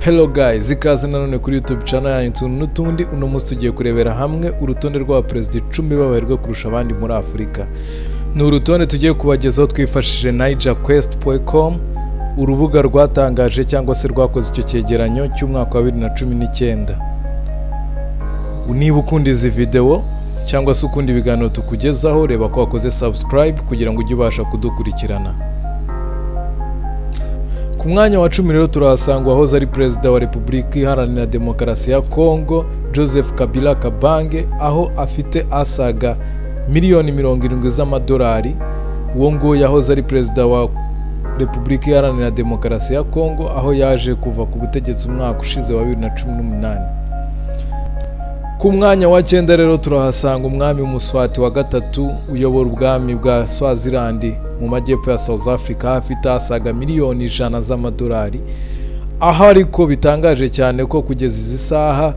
Hello guys, ikaze nanone kuri YouTube channel yanyu utuntu n'utundi. Uno munsi tugiye kurebera hamwe urutonde rw'abaperezida 10 b'abaherwe kurusha abandi muri Afurika. Ni urutonde tugiye kubagezaho twifashishije nigerquest.com, urubuga rwatangaje cyangwa se rwakoze icyo cyegeranyo cy'umwaka wa 2019. Niba ukunda izi video cyangwa se ukunda ibiganiro tukugezaho, reba ko wakoze subscribe kugira ngo ujye ubasha kudukurikirana. Ku mwanya wa 10 rero turahasanga uwahoze ari perezida wa Repubulika Iharanira Demokarasi ya Kongo, Joseph Kabila Kabange, aho afite asaga miliyoni 70 z'amadolari. Uwo nguwo yahoze ari perezida wa Repubulika Iharanira Demokarasi ya Kongo, aho yaje kuva ku butegetsi umwaka ushize wa 2018. Ku mwanya wa 9 rero turahasanga umwami Muswati wa gatatu uyobora ubwami bwa Swaziland mu majyepfo ya South Africa, afite asaga miliyoni 100 z'amadolari. Aho ariko bitangaje cyane ko kugeza izi saha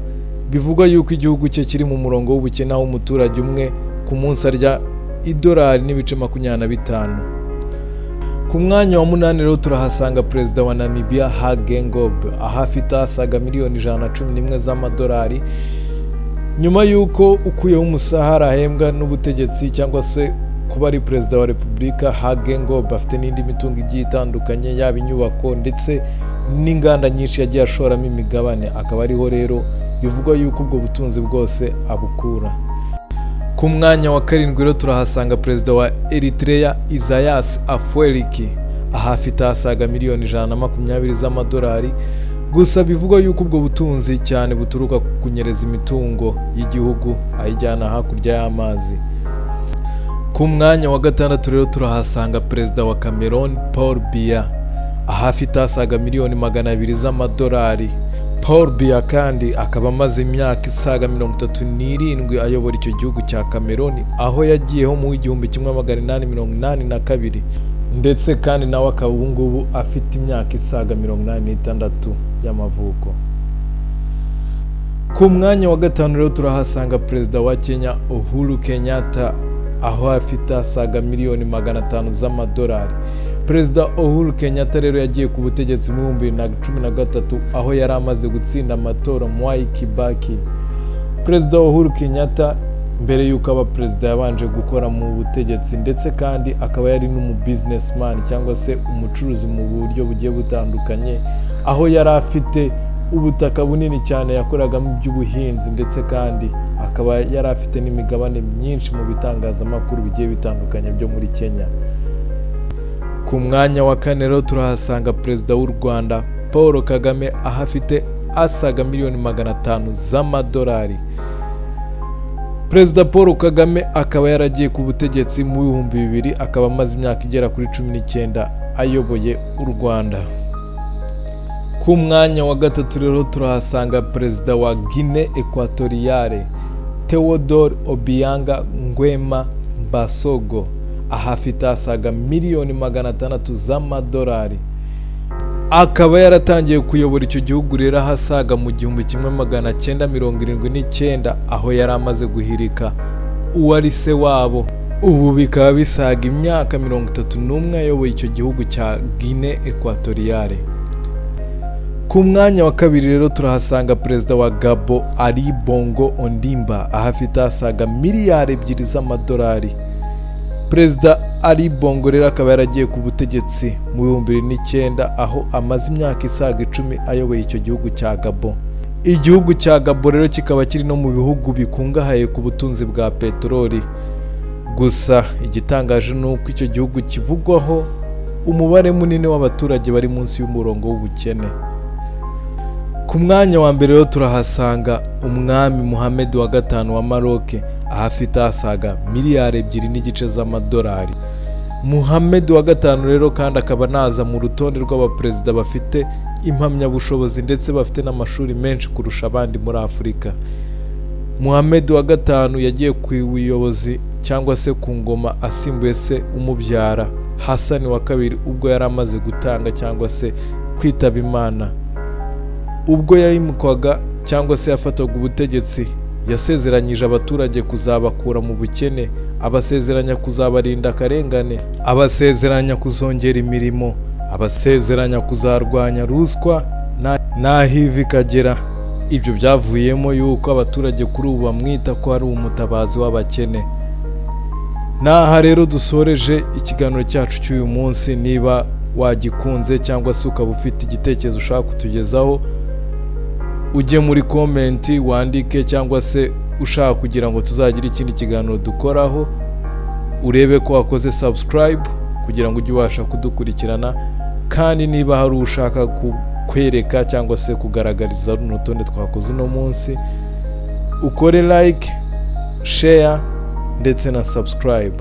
bivugwa yuko igihugu cye kiri mu murongo w'ubukene, aho umuturage umwe ku munsi arya idolari n'ibice 25. Ku mwanya wa 8 rero turahasanga perezida wa Namibia Hage Geingob, aho afite asaga miliyoni 111 z'amadolari. Nyuma yuko ukuyeho umusahara ahembwa n'ubutegetsi cyangwa se kuba ari perezida wa Repubulika, Hage Geingob afite n'indi mitungo igiye itandukanye, yaba inyubako ndetse n'inganda nyinshi yagiye ashoramo imigabane, akaba ariho rero bivugwa yuko ubwo butunzi bwose abukura. Ku mwanya wa 7 rero turahasanga perezida wa Eritrea Isaias Afwerki, aho afite asaga miliyoni 120 z'amadolari. Gusa bivugwa yuko ubwo butunzi cyane buturuka ku kunyereza imitungo y'igihugu ayijyana hakurya y'amazi. Ku mwanya wa 6 rero turahasanga perezida wa Cameroon Paul Biya, aho afite asaga miliyoni 200 z'amadolari. Paul Biya kandi akaba amaze imyaka isaga 37 ayobora icyo gihugu cya Cameroon, aho yagiyeho mu 1882, ndetse kandi nawe akaba ubu ngubu afite imyaka isaga 86 y'amavuko. Ku mwanya wa 5 rero turahasanga perezida wa Kenya Uhuru Kenyatta, aho afite asaga miliyoni 500 z'amadolari. Perezida Uhuru Kenyatta rero yagiye ku butegetsi mu 2013, aho yari amaze gutsinda amatora Mwai Kibaki. Perezida Uhuru Kenyatta mbere yuko aba perezida yabanje gukora mu butegetsi, ndetse kandi akaba yari n'umu businessman cyangwa se umucuruzi mu buryo bugiye butandukanye, aho yari afite ubutaka bunini cyane yakoragamo iby'ubuhinzi, ndetse kandi akaba yari afite n'imigabane myinshi mu bitangazamakuru bigiye bitandukanye byo muri Kenya. Ku mwanya wa 4 rero turahasanga perezida w'u Rwanda Paul Kagame, aho afite asaga miliyoni 500 z'amadolari. Perezida Paul Kagame akaba yaragiye ku butegetsi mu 2000, akaba amaze imyaka igera kuri 19 ayoboye u Rwanda. Ku mwanya wa 3 rero turahasanga perezida wa Guinea Equatoriale Theodore Obiang Nguema Mbasogo, aho afite asaga miliyoni 600 z'amadolari. Akaba yaratangiye kuyobora icyo gihugu rero ahasaga mu 1979, aho yari amaze guhirika uwari se wabo. Ubu bikaba bisaga imyaka 31 ayoboye icyo gihugu cya Guinea Equatoriale. Ku mwanya wa 2 rero turahasanga perezida wa Gabon Ali Bongo Ondimba, aho afite asaga miliyari 2 z'amadolari. Perezida Ali Bongo rero akaba yaragiye ku butegetsi mu 2009, aho amaze imyaka isaga 10 ayoboye icyo gihugu cya Gabon. Igihugu cya Gabon rero kikaba kiri no mu bihugu bikungahaye ku butunzi bwa peteroli. Gusa igitangaje ni uko icyo gihugu kivugwaho umubare munini w'abaturage bari munsi y'umurongo w'ubukene. Ku mwanya wa 1 rero turahasanga umwami Mohammed wa 5 wa Maroc, aho afite asaga miliyari 2.5 z'amadolari. Mohammed wa 5 rero kandi akaba naza mu rutonde rw'abaperezida bafite impamyabushobozi ndetse bafite n'amashuri menshi kurusha abandi muri Afurika. Mohammed wa 5 yagiye ku buyobozi cyangwa se ku ngoma asimbuye se umubyara Hassan wa 2, ubwo yari amaze gutanga cyangwa se kwitaba Imana. Ubwo yayimukwaga cyangwa se yafataga ubutegetsi, yasezeranyije abaturage kuzabakura mu bukene, abasezeranya kuzabarinda akarengane, abasezeranya kuzongera imirimo, abasezeranya kuzarwanya ruswa n'aho iva ikagera. Ibyo byavuyemo yuko abaturage kuri ubu bamwita ko ari umutabazi w'abakene. N'aha rero dusoreje ikiganiro cyacu cy'uyu munsi. Niba wagikunze cyangwa se ukaba ufite igitekerezo ushaka kutugezaho, ujye muri comment wandike, cyangwa se ushaka kugira ngo tuzagire ikindi kiganiro dukoraho, urebe ko wakoze subscribe kugira ngo ujye ubasha kudukurikirana. Kandi niba hari ushaka kwereka cyangwa se kugaragariza runo rutonde twakoze uno munsi, ukore like, share ndetse na subscribe.